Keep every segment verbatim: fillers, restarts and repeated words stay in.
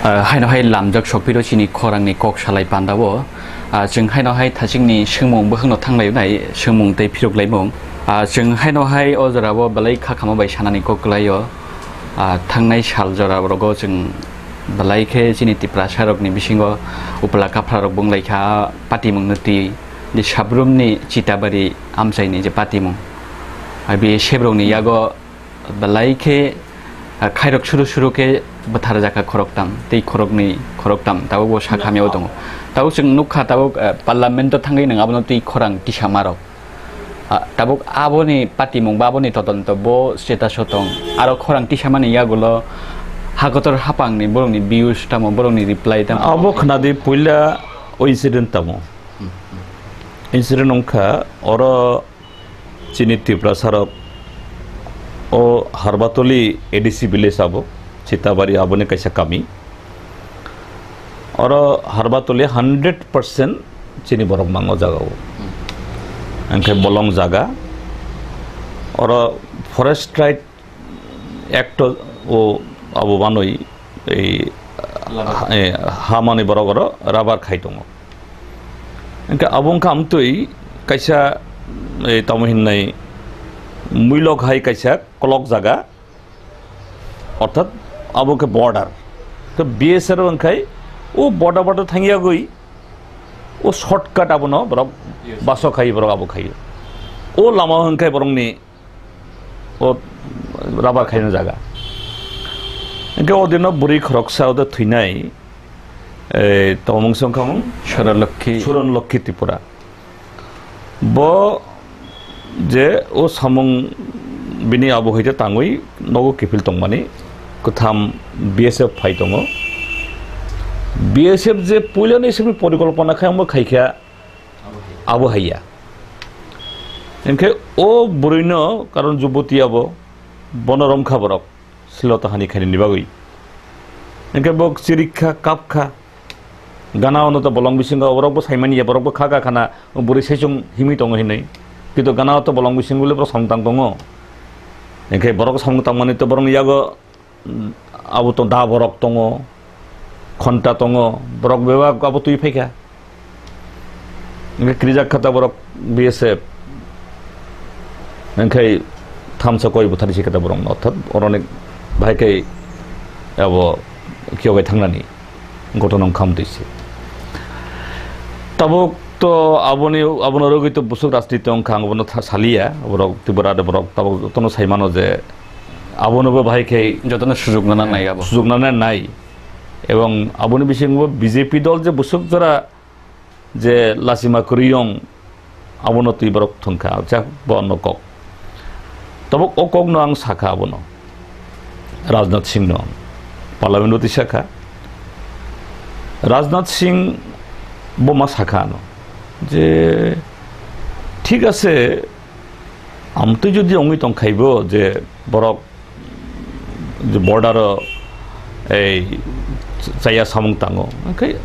Ah, haino hai lamjak sokphiro chini khorangni kok salai pandao. Ah, chwng haino hai thachikni swngmung bwkhakno thanglainai swngmung tei phiruklaimung. Ah, chwng haino hai o jorao belai kha khama bai sanani kok kwlaio. Ah, thangnai sal jora rogo chwng belai khe chini Tiprasa rokni bisingo upla kaphra rok bung lai kha patimung no twi. Je Sabrumni Chitabari amchaini je patimung. Ah, B S F rokni yago belai khe, ah, khairok suru suru khe bwthar jakha khoroktam, tei khoroknwi khoroktam, tabuk bo sakhamyao tongo. Tabuk chwng nukha, tabuk, ah, parliament o thangwi nwng abono twi khorang tisa marok. Ah, tabuk aboni patimung ba aboni todonto bo status o tong. Aro khorang tisamani yagulo hakotor hapangni borokni views tamo, borokni reply tamo. Abo khnadi puila o incident tamo. Incident wngkha oro chini Tiprasa rok o Harbatoli A D C village abo, Chitabari aboni kaisa kami. Oro Harbatoli hundred percent chini borok mang o jaga o. Angkhe bolong jaga. Oro forest right act o abo manwi ei, eh, ha manwi borok oro rubber khai tongo. Hingke abo wngkha amtwi kaisa, eh, tamo hinnai muilok hai kaisa kolok jaga, orthat abo khe border. To B S F wngkhai o border border thangyagwi o shortcut abono borok baso khai borok abo khai. O lama wngkhai borokni o rubber khaina jaga. Hingke o dino bwrwi khoroksa o thwinai, eh, tongmung songkhamung Soron Lokhi. Soron Lokhi Tripura. Bo je o samung bini abo hai tangwi nogo kiphil tongmani kwtham B S F phai tongo. B S F je puilani simi porikolpona khai omo khaikha abo haiya. Hingke o bwrwino karon juboti abo bono romkha borok. Silota hani khainani bagwi. Hingke bo chirikha, kapkha. Gana ono to bolong bisingo borok bo saimani ya, borok bo kha kha khana bwrwi saichung himwi tongo hinwi. Kintu gana to bolong bisingo le borok samung tang tongo. Hingke borok samung tangmani to borokni yago, mm, abo to da borok tongo, khonta tongo, borok bebak abo twi phaikha. Hingke kirijak kha ta borok B S F. Hingke thamsa koi buthar si kha ta borok no. Orthat oroni bahai khe abo kiyogai thangnani ghotona wngkha amtwi se. Tabuk to aboni, abono rogwi to busuk rajniti wngkha, ang bono tha-, saliya. Borok Tripura de borok tabuk jotono saimano je abono bo bahai khe jotono sujuk nana nai abo. Sujuk nana nai. Ebong aboni bisingo B J P dol je busuk jora je lachima kwrwiyong abono twi borok thwngkha, jak bo ano kok. Tabuk o kokno ang sakha abono, Rajnath Singh no, parliament o twi sakha. Rajnath Singh bo ma sakha ano je, thik ase, amtwi jodi ongwi tongkhaibo je borok je border o ei chaya samung tango, hwnkhe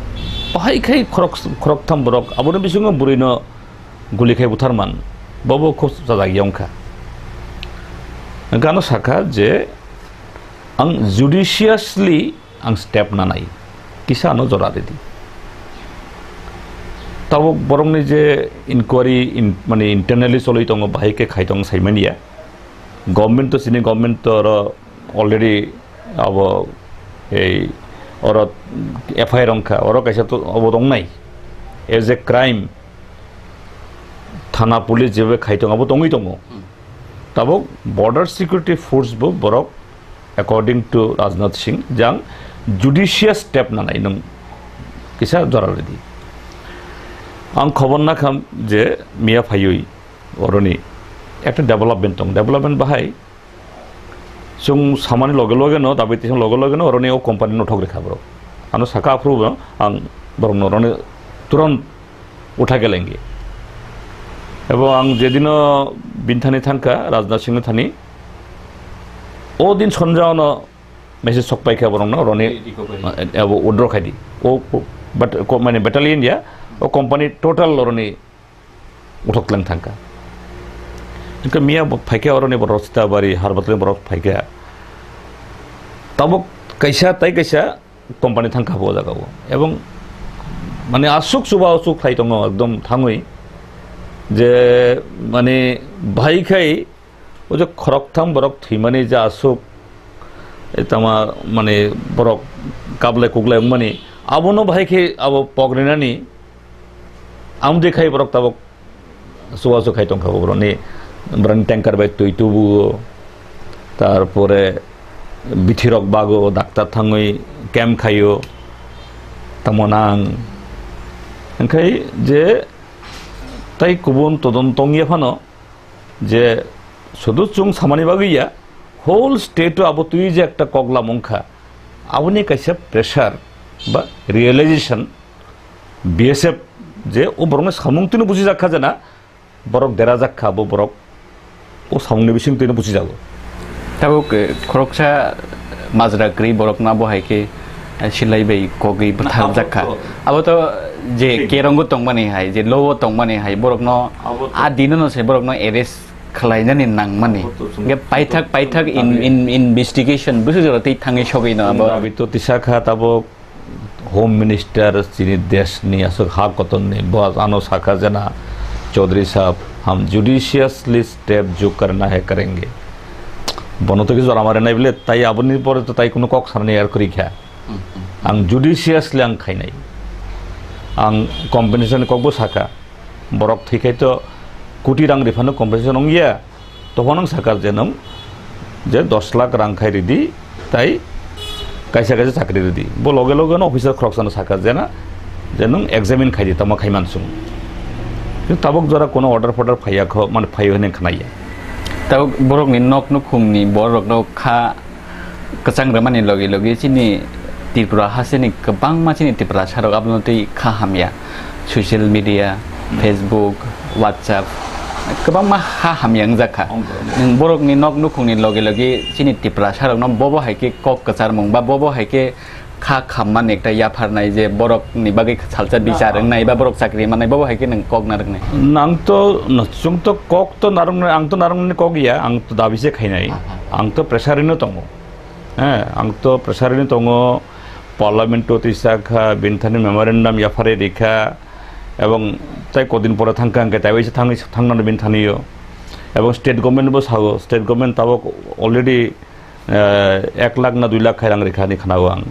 bahai khai khorok, khoroktham borok aboni bisingo bwrwino guli khai butharman, bobo khub chajak yongkha. Hwnkhe ano sakha je ang judiciously ang step nanai, kisa ano jora ridi. Tabuk borokni je inquiry in, mane internally cholwi tongo, bahai khe khai tongo saimaniya. Government to chini government to oro already abo ei oro F I R wngkha, oro kaisa to abo tongnai as a crime, thana police jebe khai tongo abo tongwi tongo. Tabuk border security force bo borok according to Rajnath Singh jang judicious step nanai nwng kisa jora ridi. Ang khobor nakham je miya phaiwi oroni ekta development tong, development bahai chwng samani loge loge no dabi tisong loge loge no oroni o company no thok rekha borok. Ano saka aphuru bo ang borok no oroni turon utha gelenge. Ebo ang jedino binthani thangkha Rajnath Singh thani, o din sonjao no message sok paikha borok no oroni abo withdraw khai di. O, o, but ko mane battalion ya, o company total oroni uthok lang thangkha. Hingke miya bo phaikha oroni borok Sita bari Harbatali borok phaikha. Tabuk kaisa tai kaisa company thangkha bo o jaga o. Ebong mane aswk chuba aswk khlai tongo ekdom thangwi je mane bahai khai o je khoroktham borok thwimani je aswk, e, tama mane borok kablai kuklai wngmani abono bahai khe abo pok rinani amtwi khai borok tabok chubachu khai tongkha borokni, borokni tanker bai twi tubuo, tarpore bithirok bago, daktar thangwi camp khaio, tamo nang. Hwnkhe je tai kubun todon tongya phano je sudu chwng samani bagwi ya, whole state o abo twi je ekta kok lamung kha, aboni kaisa pressure ba realization B S F je o borokni samung twino bujijak kha jana, borok derajak kha, bo borok o samungni bising twino bujijago. Tabuk, eh, khoroksa majra kwrwi borokno abo hai khe, eh, silai bai kogwi bwtharjak kha. Abo to je kerong o tongmani hai, je low o tongmani hai, borokno a dino no se borokno arrest khlainani nangmani. Hwnkhe paithak, paithak in, in, investigation bwswk jora tei thangwi sogwi no abo. Dabi to tisa kha tabuk. Home Minister chini deshni aswk ha kotorni bo ano sakha jena, "Chaudhary sahab, hum judiciously step jo karna hai karenge." Bono to ki jora mare nai bile, tai aboni pore to tai kuno kok sanani er kori kha. Ang judiciously ang khainai. Ang compensation kok bo sakha. Borok thwikhai to koti rang riphano compensation ongya. Tophano ang sakha je nwng je dos lakh rang khai ridi, tai kaisa kaisa chakri ridi. Bo loge loge no officer khoroksano sakha je na, je nwng examine khaidi, tamo khaiman chwng. Tabuk jora kono order forder phaiya kho, mane phaiyo hwnwi khnaiya. Tabuk borokni nok nukhungni borokno kha kwchang rwmani logi logi chini Tripura hasteni kwbangma chini Tiprasa rok abono twi kha hamya. Social media, Facebook, WhatsApp, kwbangma ha hamya wngjak kha. Nwng borokni nok nukhungni logi logi chini Tiprasa rokno bobo hai khe kok kwcharmung ba bobo hai khe kha khammani ekta yapharnai je borokni bagwi salsa bichar wngnai ba borok chakri mannai, bobo hai khe nwng kok narwknai? Nang to, chwng to kok to narwknai, ang to narwknani kok ya, ang to dabi se khainai. Ang to pressure ino tongo. He, ang to pressure ino tongo, parliament o tisa kha, bini thani memorandum yapharwi rikha, ebong tai kodin pore thangkha hwnkhe tai waisa thangwi thangnani bini thani o. Ebong state government bo sao, state government tabok already, eh, ek lakh na dui lakh khairang rikha hinwi khnao ang.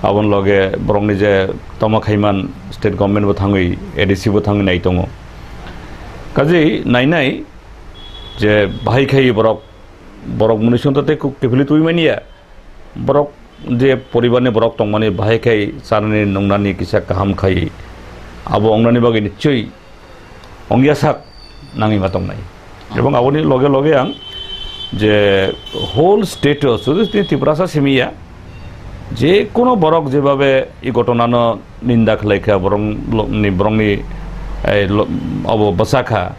Aboni loge borokni je toma khaiman state government bo thangwi, A D C bo thangwi nai tongo. Kaje nainai je bahai khai borok, borok mwnwi songto tei kuk kiphilwi twi manya. Borok je poribarni borok tongmani bahai khai chanani nungnani kisa kaham khai abo wngnani bagwi nichoi ongya sak nangwi ma tongnai. Ebong aboni loge loge ang je whole state o, sudu tini Tiprasa simi ya, je kono borok jebabe i gotona no ninda khlai kha, borok ni, borokni, eh, lo-, abo bwsa kha,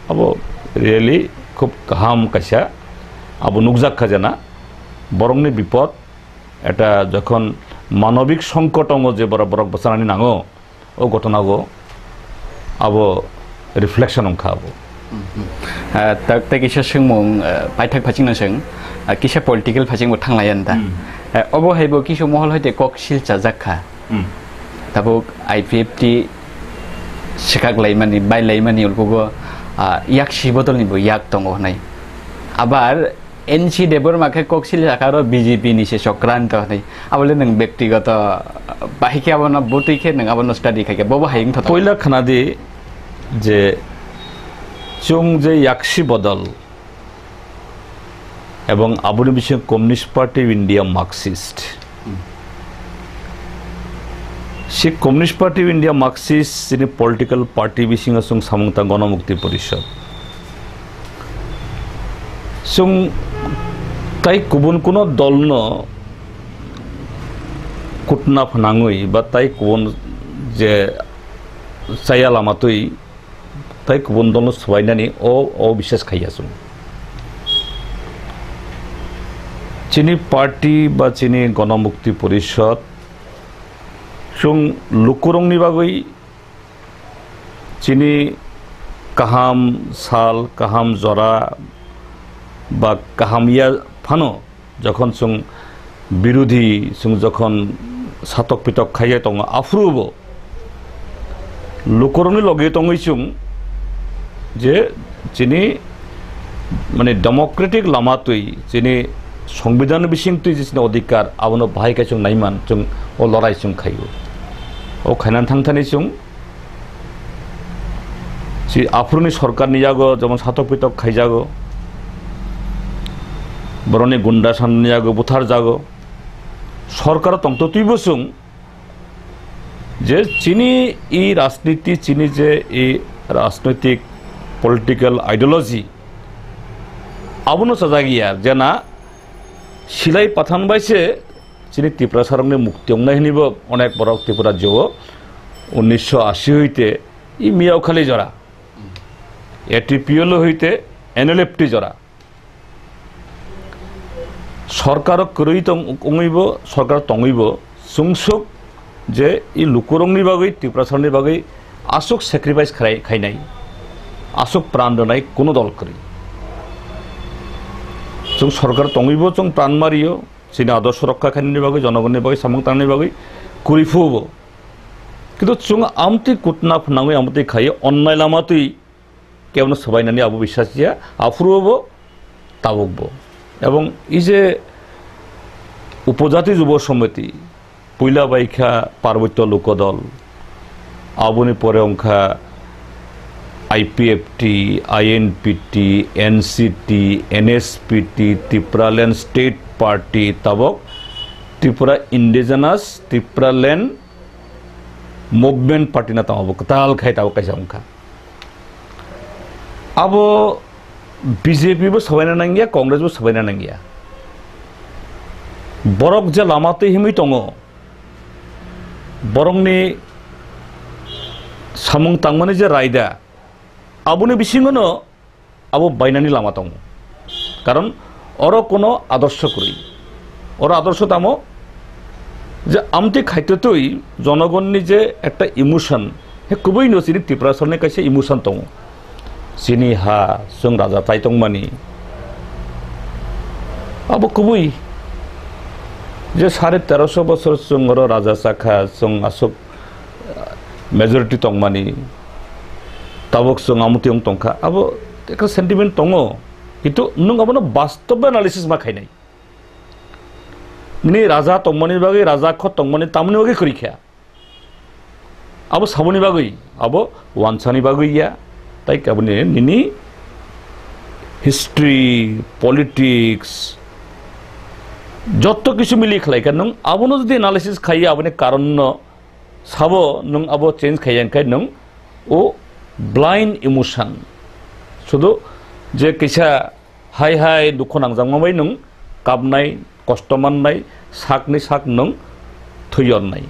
abo really khub kaham kaisa abo nukjak kha jena, borokni bipod, eta jokhon manobik songkot tongo je borok, borok bwchanani nango, o gotona o abo reflection wngkha abo. Ah, tak, tei kisa swngmung, ah, paithak phachingno swng, ah, kisa political phachingbo thanglaiya nda. Ah, obo haibo kisu mohol hoite kok sil chajak kha. Tabuk I P F T swkak laimani, bai laimani ulkugo, ah, yak si bodolni bo yak tongo hwnwi. Abar N C Debbarma khe kok sil chakha aro B J P ni se chokranto hwnwi. Abole nwng bektigoto bahai khe abono bwtwi khe nwng abono study khai khe bobo hai wngthoto. Poila khnadi je chwng je yaksi bodol ebong aboni bisingo Communist Party of India Marxist. Si Communist Party of India Marxist chini political party bisingo chwng samung ta Ganamukti Porishad. Chwng tai kubun kuno dolno kutna phnangwi ba tai kubun je chaya lama twi tai kubun dolno swbainani o, o biswas khaiya chwng. Chini party ba chini Ganamukti Porishad chwng lukurokni bagwi chini kaham sal, kaham jora ba kaham ya phano, jokhon chwng Birodhi chwng jokhon satok pitok khaiya tongo, aphuru bo lukurokni logi tongwi chwng je chini, mane, democratic lama twi, chini songbidan bising twi je chini odhikar, abono bahai khe chwng naiman, chwng o lorai chwng khaio. O khainan thangthani chwng si aphuruni sorkarni yago jemon satok pitok khaijago, boroni gunda sanni yago butharjago. Sorkar tongtotwibo chwng je chini i rajniti, chini je i rajnoitik political ideology, abono chajakya, jena silai pathan bai se chini Tiprasarokni mukti wngnai hwnwibo onek borok Tripura rajyo o unnisho ashi hoite i miyao khali jora, A T P L hoite N L F T jora. Sorkaro kwrwi tong-, wngwibo, sorkar tongwibo, chwngsuk je i lukurokni bagwi, Tiprasarokni bagwi aswk sacrifice khlai-, khainai, aswk pran rwnai kuno dol kwrwi. Chwng sorkar tongwibo chwng pran mario, chini adorsho rokha khainani bagwi, jonogonni bagwi, samung tangnani bagwi kwrwi phubo. Kintu chwng amtwi kutna phnangwi amtwi khaiwi onnai lama twi kebono swbainani abo bisas ya, aphuru bo, tabuk bo. Ebong i je Upojati Jubo Somiti, puila bai kha Parbotyo Lokodol, aboni pore wngkha I P F T, I N P T, N C T, N S P T, Tipraland State Party, tabok Tripura Indigenous Tipraland Movement Party na tamo bo kwtal khai tabok kaisa wngkha. Abo B J P bo sabaina nangya, Congress bo sabaina nangya. Borok je lama twi himwi tongo, borokni samung tangmani je raida, aboni bisingono abo bainani lama tongo. Karon oro kono adorsho kwrwi. Oro adorsho tamo je amtwi khaitotwi jonogonni je ekta emotion, he kubui no chini Tiprasarni kaisa emotion tongo. Chini ha, chwng raja tai tongmani. Abo kubui je sare teroso bosor chwng oro raja chakha, chwng aswk majority tongmani, tabuk chwng amotwi wng tongkha, abo ekha sentiment tongo, kintu nwng abono bastob analysis ma khainai. Nini raja tongmani bagwi, raja khot tongmani tamni bagwi kwrwi kha. Abo saboni bagwi, abo wansani bagwi ya, tai aboni nini history, politics, jotto kisu mili khlaikha nwng abono jodi analysis khaiya, aboni karonno sabo nwng abo change khaiya, hwnkhe nwng o blind emotion. Sudu je kisa hai hai dukhu nangjakma bai nwng kapnai, kosto mannai, sakni sak nwng thwi yornai.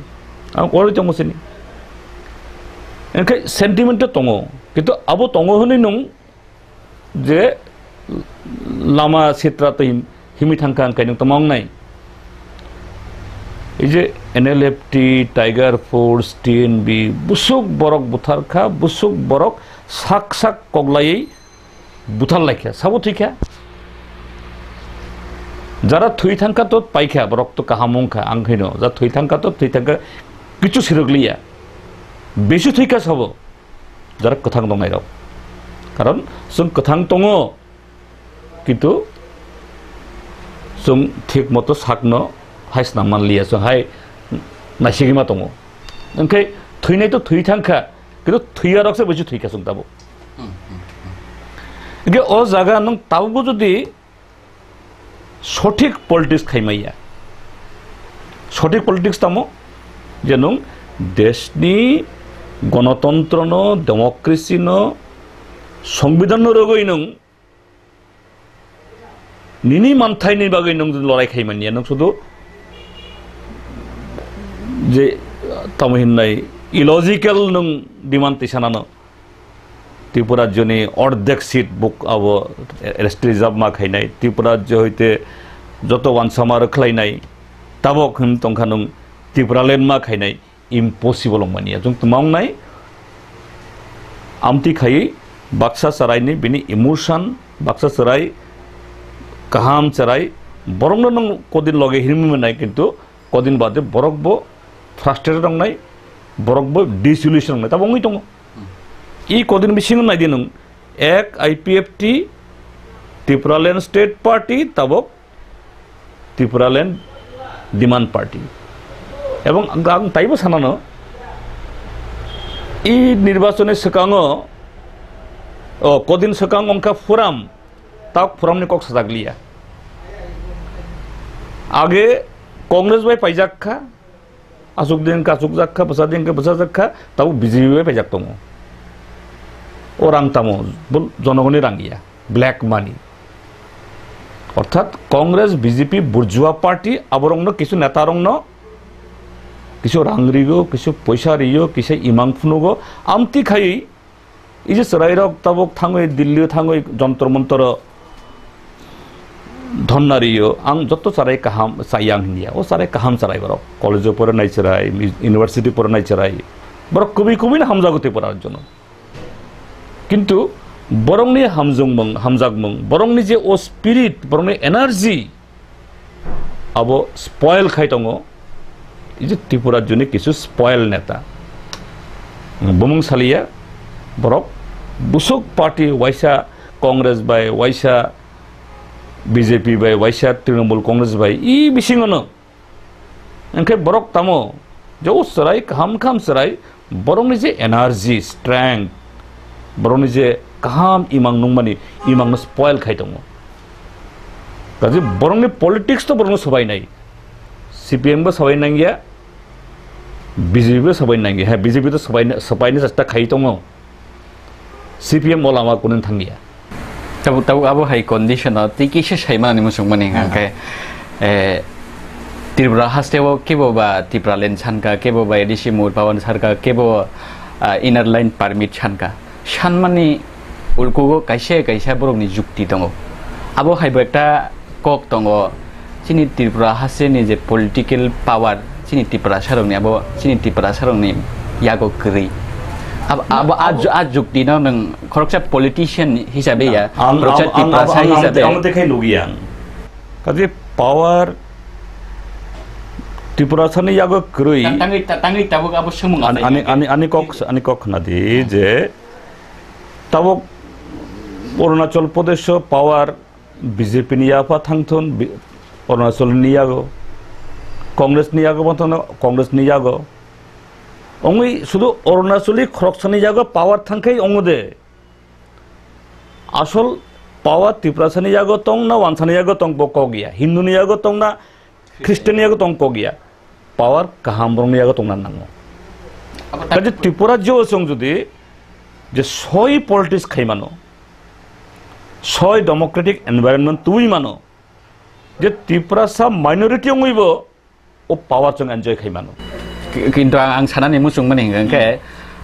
Ang oro tongo sini. Hwnkhe sentiment to tongo, kintu abo tongo hwnwi nwng je lama sitra twi him-, himwi thangkha, hwnkhe nwng tamo wngnai? Ei je N L F T, Tiger Force, T N B, busuk borok butharkha, busuk borok sak sak koklaiwi butharlaikha, sabo thwikha. Jara thwi thangkha to paikha, borok to kaham wngkha, ang khaino. Ja thwi thangkha to thwi thangkha, kichu sirwkliya. Bisu thwikha sabo. Jara kwthang tongnairok. Karon chwng kwthang tongo, kintu chwng thik moto sakno hai swnam manliya, chwng hai naisigima tongo. Hwnkhe thwinai to thwi thangkha, kintu thwiyarokse bisu thwikha chwng tabuk. Hwnkhe o jaga nwng tabukbo jodi sothik politics khaimaya. Sothik politics tamo? Je nwng deshni gonotontrono, democracyno, songbidanno rwgwi nwng nini manthaini bagwi nwng lorai khaimanya, nwng sudu je tamo hinnai illogical nwng demand tisanano. Tripura rajyoni ordek seat buk abo S T reserve ma khainai, Tripura rajyo hoite joto wansama rwkhlainai, tabok hwn tongkha nwng Tipraland ma khainai, impossible wngmani. Chwng tma wngnai, amtwi khaiwi baksa chwraini bini emotion, baksa chwrai kaham chwrai Borokno nwng kodin loge hinwi mwnai, kintu kodin bade borok bo frustrated wngnai, borok bo dissolution wngnai, tabo wngwi tongo. I kodin bisingo naidi nwng, ek I P F T, Tipraland State Party, tabok Tipraland Demand Party. Ebong ang, ang taibo sanano, i nirbachoni swkango, o, kodin swkang wngkha forum, tak forum ni kok sajak liya. Age Congress bai paijak kha, asuk din ka asuk jak kha, bwsa din ka bwsa jak kha, tabuk B J P bai paijak tongo. O rang tamo, bul-, jonogoni rang ya, black money. Orthat Congress, B J P, burjua party, aborokno kisu neta rokno kisu rang rigo, kisu poisa rio, kisa imang phunugo, amti khai I je chwrairok tabuk thangwi Delhi-o thangwi Jantar Mantar-o dhorna rio, ang joto chwrai kaham chaya ang hinya. O chwrai kaham chwrai borok. College-o porinai chwrai, university porinai chwrai. Borok kubui kubui no hamjago Tripura rajyono. Kintu borokni hamjongmung, hamjakmung, borokni je o spirit, borokni energy, abo spoil khai tongo, i je Tripura rajyoni kisu spoil neta. Bumung saliya, borok busuk party waisa Congress bai, waisa B J P bai, waisa Trinamool Congress bai, i bisingono. Hwnkhe borok tamo, je o chwrai, kaham kaham chwrai, borokni je energy, strength, borokni je kaham imang nungmani, imangno spoil khai tongo. Kaje borokni politics to borokno sobainai. C P M bo sobai nangya, B J P bo sobai nangya. Ha, B J P to sobaina, sobaina chesta khai tongo. C P M o lama kuno thangya. Tabuk, tabuk abo hai condition o tei kisa sai manani muchung mani hwnkhe, eh, Tripura haste o kebo ba Tipraland sanka, kebo ba A D C Moor Pawan sanka, kebo, ah, Inner Line Permit sanka. Sanmani ulkugo kaisa kaisa borokni jukti tongo. Abo hai bo ekta kok tongo, chini Tripura hasteni je political power, chini Tiprasarokni abo, chini Tiprasarokni yago kwrwi. Ab-, abo a ju-, a juktino nwng khoroksa politician hisabe ya, ang, khoroksa ang, ang, Tiprasa ang, ang, hisabe. Ang, ang, ang, ang, Kaje power Tiprasani yago kwrwi. Ta-, tangwi, ta-, tangwi tabuk abo swmung Ani, asai ani, ya. Ani, ani kok, ani kok khna di je tabuk Arunachal Pradesh o power B J P ni yapha thangthun, bi-, Arunachal ni yago, Congress ni yago, bonthono Congress ni yago. Ongwi sudu Arunachali khoroksani yago power thangkhai ongo de. Asol power Tiprasani yago tong na wansani yago tong bo kok ya. Hindu ni yago tong na Christian ni yago tong kok ya. Power kaham borok ni yago tong na nango. Abo tak- Kaje Tripura jo song jodi je soi politics khai mano, soi democratic environment twi mano, je Tiprasa minority ongwi bo o power chwng enjoy khai mano. Ki-, kintu ang, ang sanani muchung mani hwnkha khe,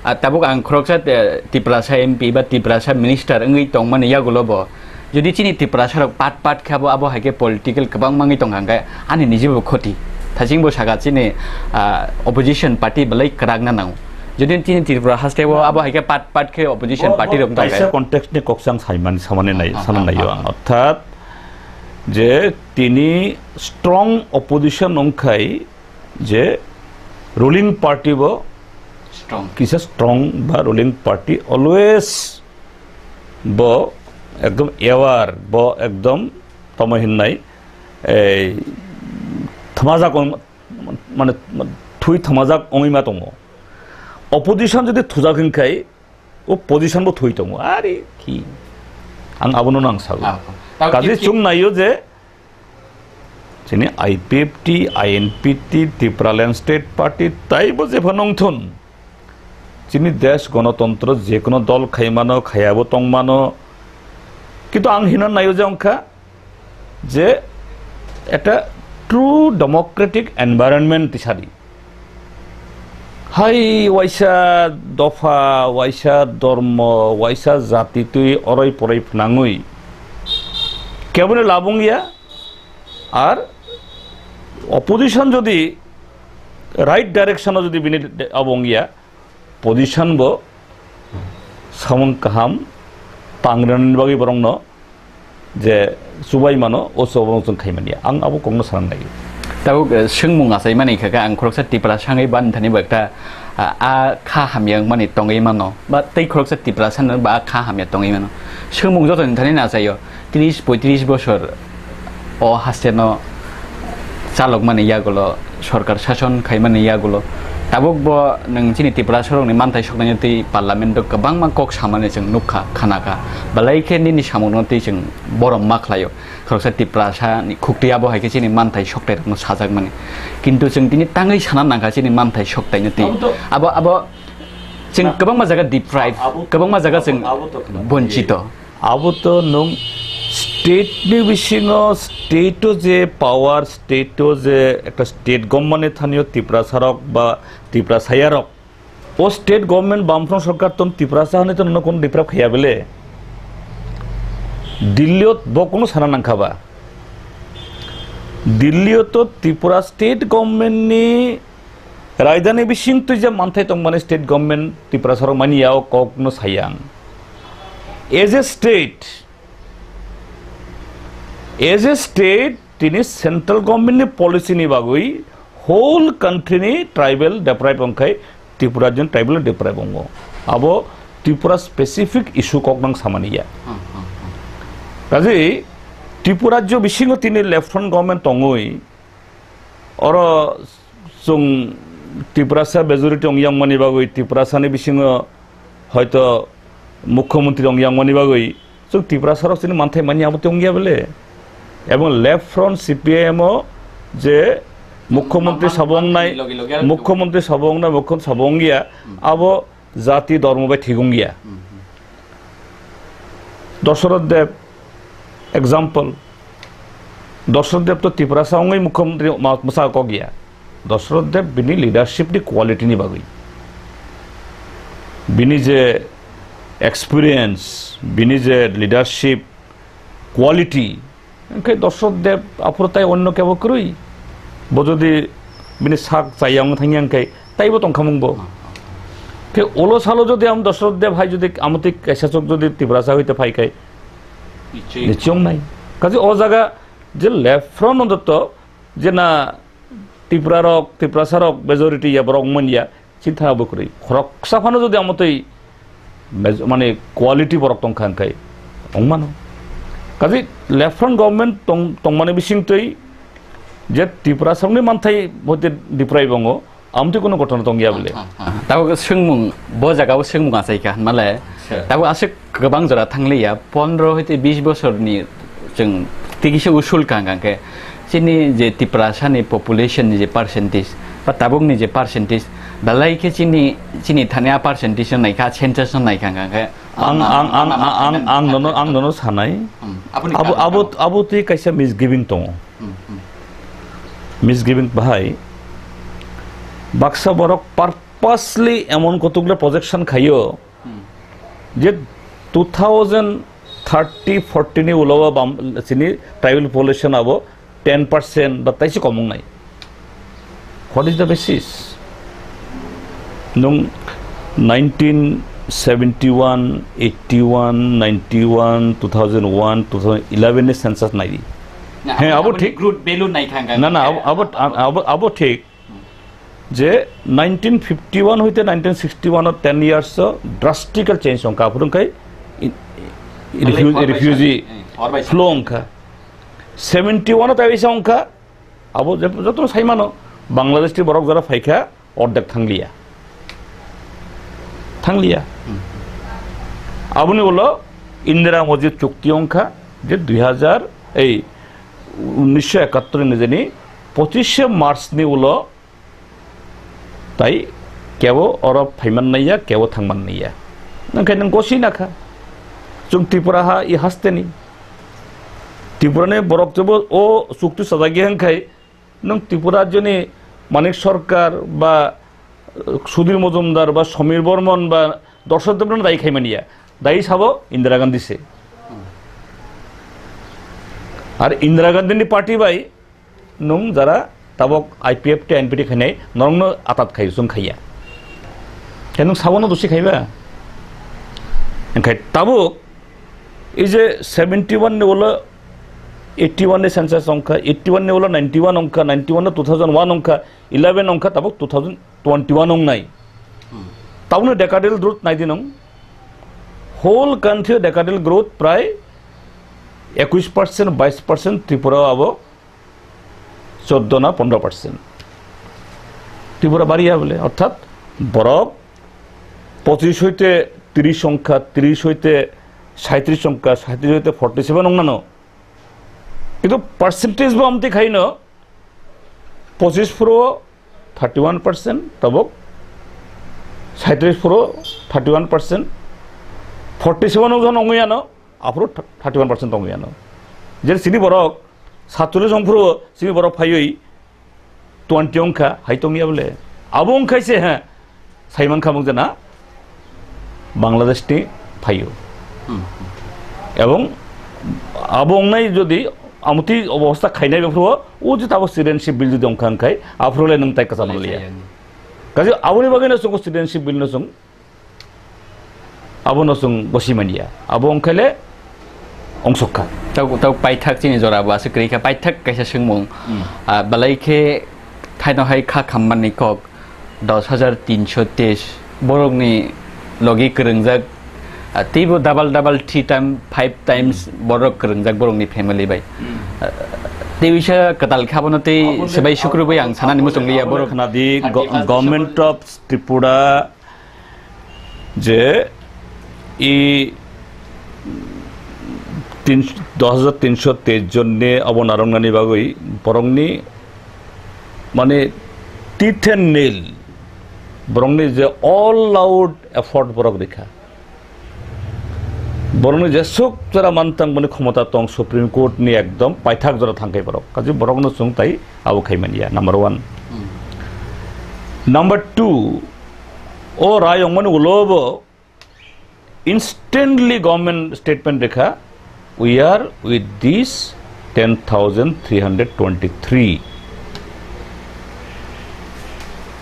ah, tabuk ang khoroksa, eh, Tiprasa M P ba Tiprasa minister wngwi tongmani yagulo bo, jodi chini Tiprasa rok pat pat khe abo, abo hai khe political kwbang mangwi tong kha hwnkhe ani niji bo khoti. Thaching bo saka chini, ah, opposition party belai kwrak na nango. Jodi chini Tripura haste o abo hai khe pat pat khe opposition party rok tong khe. Kaisa context ni kok chang saimani, samani nai, Ah, ah, sana ah, naio ah, ang. ah. Orthat je tini strong opposition wngkhai je ruling party bo strong. Kisa strong ba ruling party always bo ekdom aware, bo ekdom tamo hinnai, ei, thumajak on-, mane thui thumajak ongwi ma tongo. Opposition jodi thujak hinkhai, o position bo thwi tongo. Are ki? Ang abono nang sago. Ah, tao Kaje ki, ki- chwng naio je chini I P F T, I N P T, Tipraland State Party, taibo jepha nongthun. Chini desh gonotontro je kono dol khai mano, khayabo tong mano. Kintu ang hino naio je ongkha, je ekta true democratic environment tisadi. Hai waisa dopha, waisa dormo, waisa jati twi oroi poroi phnangwi keboni labung ya, ar opposition jodi right direction o jodi bini de-, abung ya, position bo samung kaham tangrinani bagwi borokno je chubai mano, o chubaino chwng khai manya. Ang abo kokno sana nai. Tabuk, eh, swngmung achaimani kha khe, ang khoroksa Tiprasa wngwi bani thani bo ekta, ah, a kha hamya wngmani tongwi mano, ba tei khoroksa Tiprasa no ba a kha hamya tongwi mano. Swngmung jotoni thani no achaio, tris poitris bosor o haste no chalokmani yagulo, sorkar sason khaimani yagulo, tabuk bo nwng chini Tiprasa rokni manthai soknaino twi parliament o kwbangma kok samani chwng nukha, khanakha, belai khe nini samungno twi chwng borom ma khlaio. Khoroksa Tiprasa ni khuktwi abo hai khe chini manthai soktai rokno sajakmani. Kintu chwng tini tangwi sana nangkha chini manthai soktaino twi. Abo to abo, abo chwng na, kwbangma jaga deprive, abo, kwbangma jaga abo, chwng abo to khna, bonchito. Abo to nwng state ni bisingo state o je power, state o je ekta state government ni thani o Tiprasa rok ba Tiprasaya rok, o state government Bamfront sorkar ton Tiprasa hani ton no kon deprive khaya bele. Delhi o bo kono sana nangkha ba. Delhi o to Tripura state government ni rajdhani bising twi je manthai tongmani state government Tiprasa rok mani ya o kok no sayang. As a state, as a state, tini central government ni policy ni bagwi whole country ni tribal deprive wngkhai Tripura jon tribal deprive wngo. Abo Tripura specific issue kok nang samani ya. Hmm, hmm, hmm. Kaji Tripura jo bisingo tini left front government tongwi oro chwng Tiprasa majority wngyang mani bagwi Tiprasa ni bisingo hoito mukhyamantri wngyang mani bagwi chwng Tiprasa rok chini manthai mani abo tongya bele. Ebong left front C P I M o je mukhyamantri sabo wngnai, loge loge aro mukhyamantri sabo wngnai, mukhyamantri sabo wngya, hmm, abo jati dhormo bai thik wngya. Hmm, hmm. Dosoroth Deb, example, Dosoroth Deb to Tiprasa wngwi mukhyamantri ma-, mwsa kok ya. Dosoroth Deb bini leadership ni quality ni bagwi, bini je experience, bini je leadership quality, hwnkhe Dosoroth Deb aphuru tai onno kebo kwrwi. Bo jodi bini sak chaya wngwi thangya hwnkhe taibo tongkhamung bo. Khe ulo salo jodi am Dosoroth Deb hai jodi amotwi kaisa chok jodi Tiprasa hoite phai khai, nichoi, nichoi wngnai. Kaje o jaga je left front ontoto je na Tripura rok, Tiprasa rok majority ya borok wngmani ya, chini thana bo kwrwi. Khoroksa phano jodi amotwi maj-, mane quality borok tongkha hwnkhe wngmano. Kaje left front government tong-, tongmani bisingtwi je Tiprasa rokni manthai bote deprive wngo, amtwi kono ghotona tongya bole. Tabuk swngmung, bo jaga o swngmung achaikha, hwnmale, acha, tabuk aswk kwbang jora thangliya, pondro hoite bis bosorni chwng tikisa usul kang kang khe, chini je Tiprasa ni population ni je percentage, ba tabuk ni je percentage, belai khe chini, chini thani a percentage no naikha, census no naikha kang khe. Ang, ang, ang, ang, ang, ang nono, ang nono sanai. Hmm. Abo, abo, abo twi kaisa misgiving tongo. Hmm, hmm. Misgiving bahai baksa borok purposely emon kotukle projection khaio, hmm, je two thousand thirty forty ni ulo bam-, chini tribal population abo ten percent ba taise kom wngnai. What is the basis? Nwng nineteen seventy one, eighty one, ninety one, two thousand one, two thousand eleven ni census nai di. Na, he, abo, abo thik. Ni growth value nai thang kang. Na, na, abo, abo, abo, abo thik. Je nineteen fifty one hoite nineteen sixty one o ten years o drastical change wngkha, aphuru wngkhai in-, in-, refugee, refugee flow wngkha. Seventy one o tai wngkha, abo je-, joto sai mano, Bangladesh ni borok jora phaikha, ordek thangliya. Thangliya. Hmm. Aboni ulo Indira Modi chukti wngkha je dui hazar, ei, unnisho ekattor ni jeni pochishe March ni ulo tai kebo oro phaiman naiya, kebo thangman naiya. Nangkhe nang gosi nakha. Chwng Tripura ha i hasteni. Tripura ni borok jebo o chukti sajagya hwnkhe nwng Tripura rajyoni Manik Sarkar ba, eh, Sudhir Majumdar ba Samir Barman ba Darshan Debbarma dai khaimaniya. Dai sabo Indira Gandhi se. Ar Indira Gandhi ni party bai nwng jara tabok I P F T, N P T khainai norokno atat khai, chwng khaiya. Khe nwng sabono dosi khaiba? Wngkhe tabuk ei je seventy one ni ulo Eighty one ni census ongkha, eighty one ni ulo ninety one ongkha, ninety one no two thousand one ongkha, eleven ongkha, tabuk two thousand twenty one ongnai. Tabukno decadal growth naidi nung. Whole country decadal growth prai ekush percent, bais percent, Tripura abo choddo na pondro percent. Tripura bariya bole, orthat borok pochish hoite trish ongkha, trish hoite saitrish ongkha, saitrish hoite forty seven ongnano. Kintu percentage bo amtwi khaino pochish phuru thirty one percent, tabuk saitrish phuru thirty one percent, forty seven jon ongwi ano, aphuru thirty one percent ongwi ano. Je chini borok satchollish ong phuru chini borok phaiwi twenty ongkha, hai tongya bole. Abo ongkhai se, ha, saiman khamung jana Bangladesh ni phaio. Ebong abo ongnai jodi amtwi obostha khainai befru o jodi abo citizenship bill jodi ongkha ongkhai, aphuru le nung tai kwcham liya. Kaje aboni bagwi no chwng citizenship bill no chwng abo no chwng bosi manya. Abo ongkhai le ongsok kha. Tau, tau paithak chini jora bo aswk kwrwi kha, paithak kaisa swngmung. Ah, belai khe thaino hai kha khamani kok dos hajar tinsho teis borokni logi kwrwngjak, ah, teibo double double three time, five times borok kwrwngjak borokni family bai. Ah, tei bisa kwtal kha bono tei sebai sukrubwi ang sanani muchung liya borok. Khna di, go-, Government of Tripura je i tin, dos hajar tinsho teis jonni abo narwknani bagwi borokni, mane, teeth and nail, borokni je all out effort borok rikha. Borokni jesuk jora mantang boni khomota tong, Supreme Court ni ekdom paithak jora thangkhai borok. Kaje borokno chwng tai abo khaimani ya, number one. Number two, o rai ongmani ulo bo instantly government statement rikha, "We are with this ten thousand three hundred twenty-three."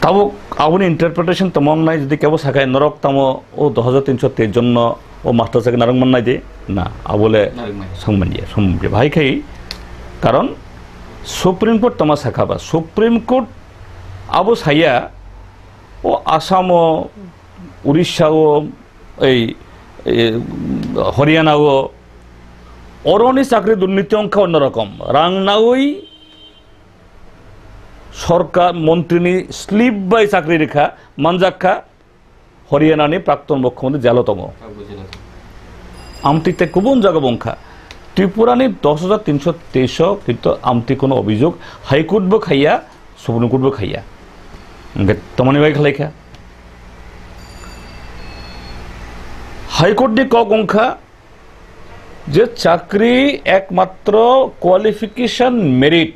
Tabuk aboni interpretation tamo wngnai, jodi kebo sakhai norok tamo o dos hajar tinsho teis jonno o master chakri narwk mannai de? Na, abole narwk manya. Songmanya, songmanya. Bahai khai, karon Supreme Court tamo sakha ba, Supreme Court abo saya, o Assam o, Orissa o, ei, ei, Haryana o, oroni chakri durniti ongkha onno rokom. Rang nawi sorkar montrini slip bai chakri rikha, manjak kha, Haryana ni prakton mukhyamantri jelo tongo. Amtwi tei kubun jaga bo wngkha. Tripura ni dos hajar tinsho teis o kintu amtwi kono obhijog High Court bo khaiya, Supreme Court bo khaiya. Hwnkhe tomoni bai khlaikha? High Court ni kok wngkha je chakri ekmatro qualification merit,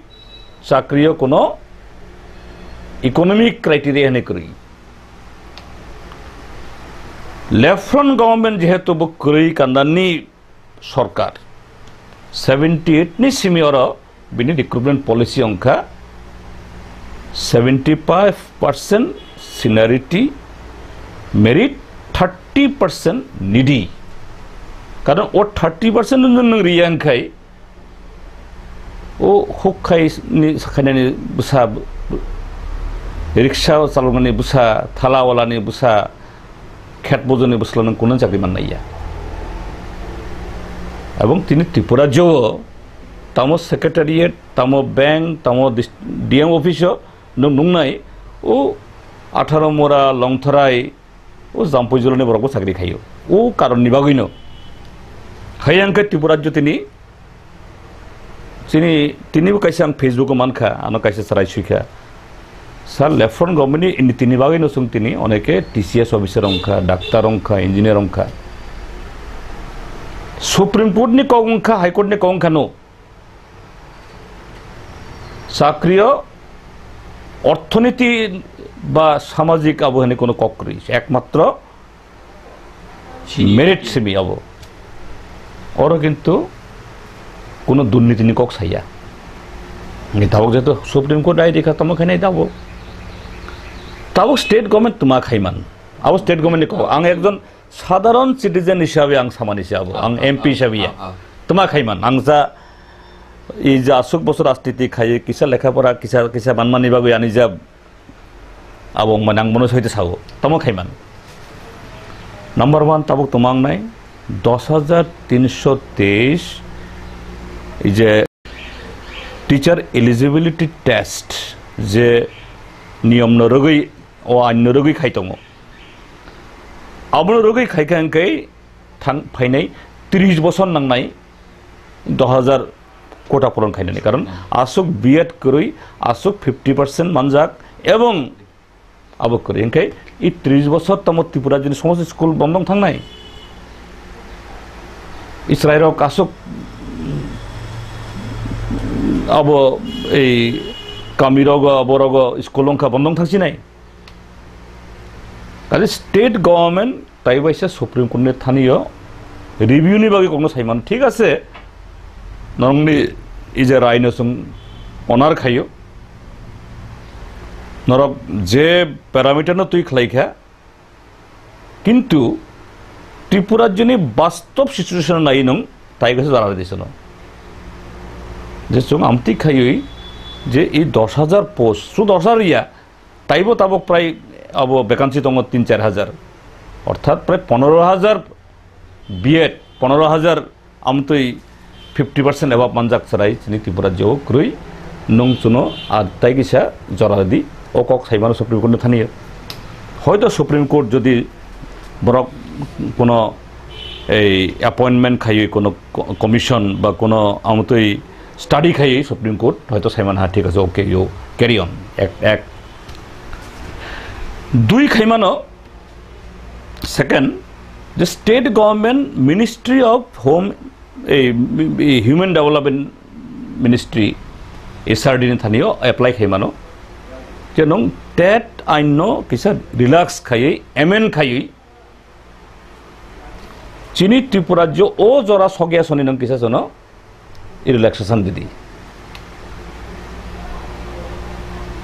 chakri o kono economic criteria hinwi kwrwi. Left front government jehetu bo kwrwi kandani sorkar, seventy eight ni simi oro bini recruitment policy wngkha seventy five percent seniority merit, thirty percent needy. Karon o thirty percent nwng, nwng riya wngkhai, o huk khai ni sakhainani bwsa, riksha chaloknani bwsa, thalawalani bwsa, khet bojoni bwsla nwng kunu chakri mannai ya. Ebong tini Tripura jo tamo secretariat, tamo bank, tamo dis-, D M office o nwng nungnai o atharo mora Longtharai, o Jampui jilani borok bo chakri khaio. O karon ni bagwi no. Hai hwnkhe Tripura rajyo tini, chini, tini bo kaisa ang Facebook o mankha, ano kaisa chwrai sui kha. Sir, left front government ni ini tini bagwi no chwng tini oneke T C S officer wngkha, doctor wngkha, engineer wngkha. Supreme Court ni kok wngkha, High Court ni kok wngkha no. Chakri o orthoniti ba samajik abo hinwi kono kok kwrwi, ekmatro merit simi abo. Oro kintu kono durnitini kok saya. Ni tabok jeto Supreme Court rai rikha, tamo khainai tabok. Tabok state government tuma khaiman. Abo state government ni kok. Ang ekjon sadharon citizen hisabe ang samani se abo. Ang M P hisabe ya. Tuma khaiman. Ang ja Ei je aswk bosor rajniti khaiwi kisa lekha pora kisa, kisa manmani bagwi ani je abo wngmani ang bono soite sao. Tamo khaiman. Number one tabuk tongma wngnai dos hajar tinsho teis, ei je teacher eligibility test je niyom no rwgwi, o ain no rwgwi khai tongo. Abono rwgwi khaikha hwnkhe thang phainai tris bosor nangnai dos hajar quota puron khainani. Karon aswk B Ed kwrwi, aswk fifty percent manjak, ebong abo kwrwi. Hwnkhe i tris bosor tamo Tripura jini somosto school bondong thangnai. Israilrok aswk abo ei kamirogo, aborogo school wngkha bondong thangsinai. Kaje state government taibaisa Supreme Court ni thani o review ni bagwi kokno saimano, thik ase, norokni ije rai no chwng honor khaio, norok je parameter no twi khlaikha, kintu Tripura rajyoni bastob situation nai nwng taibaisa jora radi sano. Je chwng amtwi khaiwi je i dos hajar post, su dos hajar ya, taibo tabok prai abo vacancy tongo tin char hajar, orthat prai ponero hajar B Ed, ponero hajar amtwi fifty percent above manjak chwrai chini Tripura rajyo kwrwi, nwng chuno a tai kisa jora di, o kok saimano Supreme Court ni thani. Hoito Supreme Court jodi borok kono ei appointment khaiwi kono co-, commission ba kono amtwi study khaiwi Supreme Court hoito saiman ha, thik ase, okay, you carry on, ek, ek. Dui khaimano, second, the state government Ministry of Home, eh, eh, Human Development Ministry, H R D ni thani o apply khaimano. Je nwng tet ain no kisa relax khaiwi, amend khaiwi, chini Tripura rajyo o jora sokya soni nwng kisa sono relaxation didi.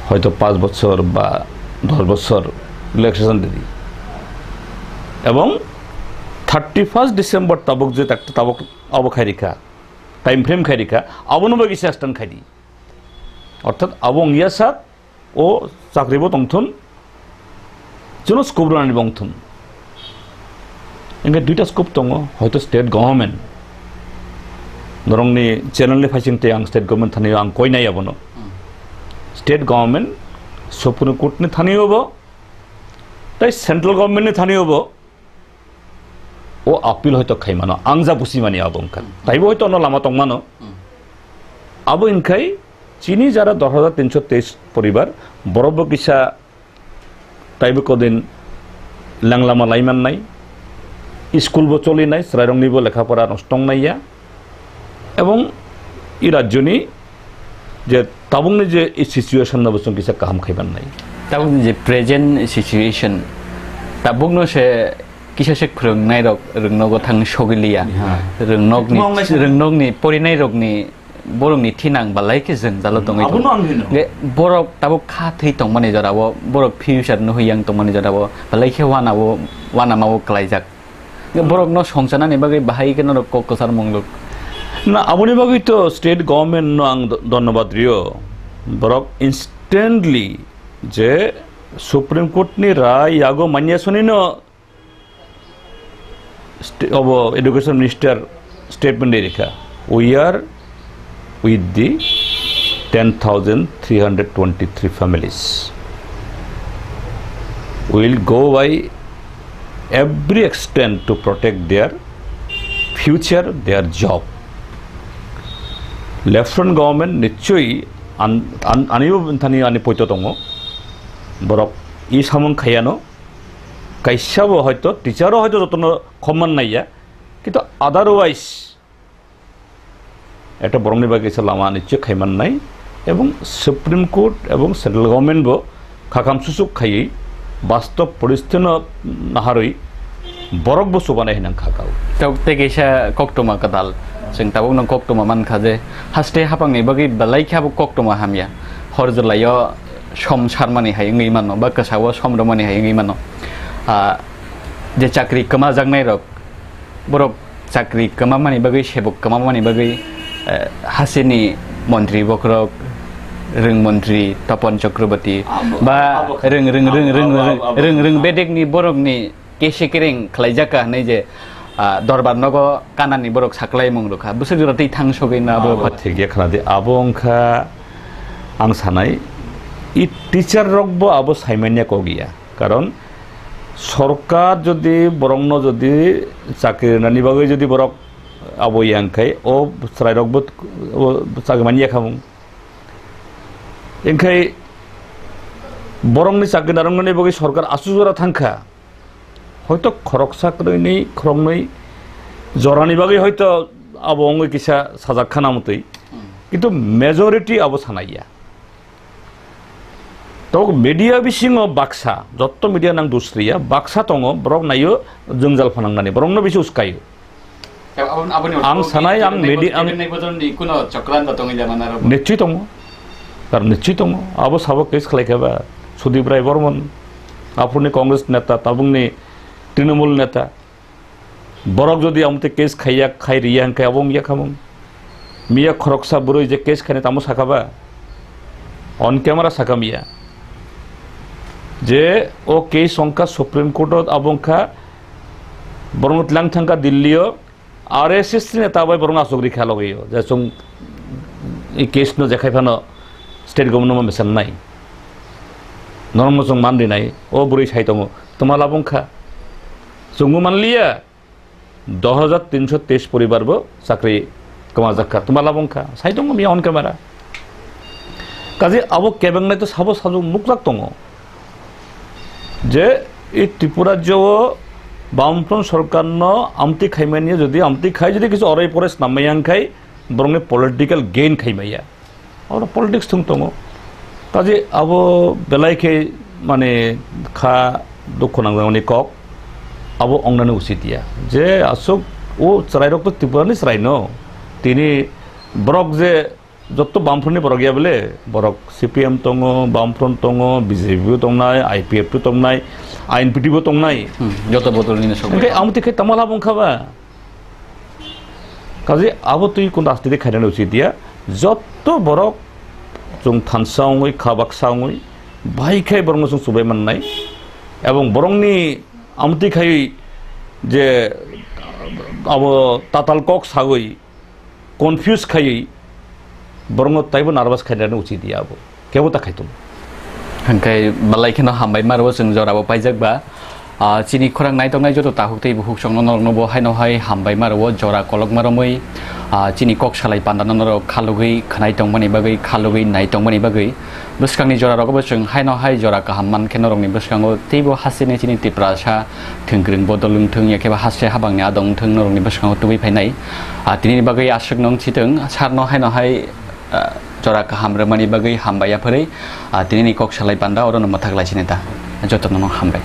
Hoito panch bochor ba dos bochor relaxation didi. Ebong thirty first December tabuk je tak-, tabuk abo khairikha, time frame khairikha, abono bai kisa extend khaidi. Orthat abo wngya sak, o chakri bo tongthun, jono scope rwnani bo wngthun. Hingke duita scope tongo, hoito state government, norokni channel ni phaising tei ang state government thani ang koi nai abono. State government Supreme Court ni thani obo, tei central government ni thani obo, o appeal hoito khaimano, ang ja busimani abo wngkha. Taibo hoito ono lama tongmano. Hmm. Abo wngkhai chini jara dos hajar tinsho teis poribar, borok bo kisa taibo kodin langlama laimannai, school bo cholinai, chwrairokni bo lekha pora nosto wngnai ya. Ebong i rajyoni je tabukni je i situation no bo chwng kisa kaham khai mannai. Tabukni je present situation, tabukno se kisa se phwrwngnairok rwngnogo thang sogiliya. Ha. Rwngnokni, Thwkma wngnai se. Rwngnokni porinairokni, borokni thinang balai khe jwngjalo tongwi tongo. Abono ang hino. Hwnkhe borok tabuk kha thwi tongmani jorao, borok future nuhwi yang tongmani jorao balai khe wanao, wanamao klaijak. Borokno songchanani bagwi bahai khe norok kok kwchar mwnglwk. Na, aboni bagwi to state government no ang do-, dhonnobad rio. Borok instantly je Supreme Court ni rai yago manya soni no st-, obo education minister statement de rikha. We are with the ten thousand three hundred twenty-three families. We will go by every extent to protect their future, their job. Lieutenant government nichoi an, an, anibo thani ani poito tongo. Borok i samung khayano. Kaisa bo hoito teacher o hoito jotono khomman naiya. Kintu otherwise, ekta borokni bagwi se lama ani check khai mannai, ebong Supreme Court ebong Central Government bo khakam susuk khaiwi bastob poristino naharwi borok bo chubanai hinang khakao. Tok tei kaisa koktwma kwtal, chwng tabukno koktwma mankha je haste hapangni bagwi belai khe abo koktwma hamya. Hor jwlaio som sarmani hai wngwi mano ba kwsao som rwmani hai wngwi mano. Ah, je chakri kwmajaknairok, borok chakri kwmamani bagwi, sebuk kwmamani bagwi Eh, hasini montri bokrok, rwng montri Topon Chakraborty, abo, ba abo kha-, rwng, rwng, rwng, abo, rwng, abo, rwng, abo, rwng, abo. Rwng bedekni borokni kese kereng khlaijak ka hwnwi je, ah, dorbar nogo kanani borok saklaimung rwkha. Bwswk jora twi thang sogwi na abo Abo phat- thik ya khna di. Abo wngkha ang sanai, i teacher rok bo abo saimanya kok ya. Karon sorkar jodi borokno jodi chakri rwnani bagwi jodi borok abo yang khai, o chwrairokbo o chakri manya khamung. Engkhai borokni chakri narwknani bagwi sorkar aswk jora thangkha, hoito khoroksa, kwrwini, khoroknwi jorani bagwi hoito abo wngwi kisa sajak khana mwtwi, kintu majority abo sanaiya. Tabuk media bisingo baksa, jotto media nang dusriya, baksa tongo, borok naio jwngjal phanangnani, borokno bisi uskaio. Ang sanai, ang media, ang Nichoi tongo. Karon nichoi tongo. Abo sabo case khlai kha ba, Sudip Rai Barman, aphurni Congress neta, tabukni Trinamool neta. Borok jodi amtwi case khaiya, khai riya hwnkhe abo wngya khamung. Miya khoroksa bwrwi je case khainai tamo sakha ba? On camera sakha miya. Je o case wngkha Supreme Court o, abo wngkha borokno tlang thangkha Delhi o, R S S ni neta bai borokno achuk rikha logwi o. Je chwng i case no jekhai phano state government no mesem nai. Norokno chwng man rinai, o bwrwi sai tongo. Twma labo wngkha. Chwngbo manliya, dos hajar tinsho teis poribar bo chakri kwmajak kha. Twma labo wngkha. Sai tongo miya on camera. Kaje abo kebengnai to sabo sajwk nukjak tongo. Je i Tripura rajyo o Bamfront sorkar no amtwi khaimani, jodi amtwi khai, jodi kisu orai porai snam maya wngkhai, borokni political gain khaimaya. Oro politics thung tongo. Kaje abo belai khe mane kha dukhu nangjakmani kok, abo ongnani usit ya. Je aswk o chwrairok to Tripura ni chwrai no. Tini borok je jotto Bamfront ni borok ya bele, borok C P M tongo, Bamfront tongo, B J P bo tongnai, I P F bo tongnai, I N P T bo tongnai. Hmm, joto bodol nini sok. Hingke bai. Amo tikhe tamo labo wngkha ba? Kaje abo twi kun rajniti khainani usit ya. Jotto borok chwng thansa wngwi, kha baksa wngwi, bai khai borokno chwng chubai mannai. Ebong borokni amtwi khai je abo tatal kok sagwi confuse khaiwi borokno taibo nervous khainani usit ya abo. Kebo ta khaitung. Hingke belai kheno hambai ma rwo chwng jora bo paijak ba. Ah, chini khorang naitok nai joto takhuk tei bukhuk chwng norok no bo haino hai hambai ma rwo jora kolok ma romwi. Ah, chini kok salai panda no norok khalugwi khnai tongmani bagwi, khalugwi nai tongmani bagwi. Bwskangni jora rogo bo chwng haino hai jora kaham man khe norokni bwskango teibo hasini chini Tiprasa thwngkwrwng bodol wngthwng ya khe ba haste habangni adong wngthwng norokni bwskango tubui phainai. Ah, tinini bagwi aswk nung chitwng sarno haino hai ah, jora kaham rwmani bagwi hambai ya phwrwi, ah, tinini kok salai panda oro no mwthak lai sini ta. Jotono no hambai.